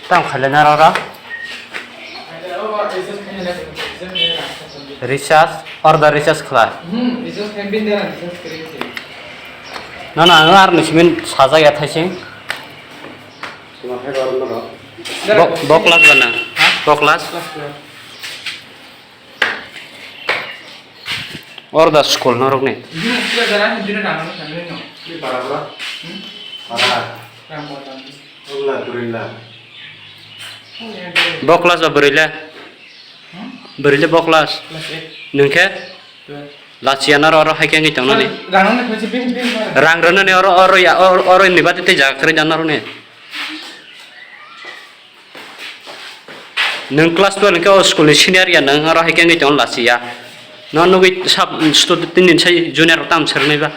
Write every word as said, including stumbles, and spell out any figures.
Tam khailai na rora. Recharge, order recharge khlai. No, no, ang ar ni simin sajak ya thaising. Bo, bo class ba na? Bo class? Or da school norok ni. Bini school jara, bini rang ano sanwi no. Bini para bro? Hmm? Para. Rang bor rang. Wala, brilla. Oh, ya, ya. Bo class ba brilla? Hmm? Brilla bo class? Class eight. Nung khe? Twelve. Lachiya naro oro hai khe wngwi tong nani? Rang ano khe bini, bini para. Rang rwnani oro, oro ya, oro, oro ni bati tei jaga kwrwi da naro ni. Nwng class twelve hwnkhe o school ni senior ya, nwng oro hai khe wngwi tongo lachiya. No nugwi sab student tini sai junior rok tamo swrwngnai ba.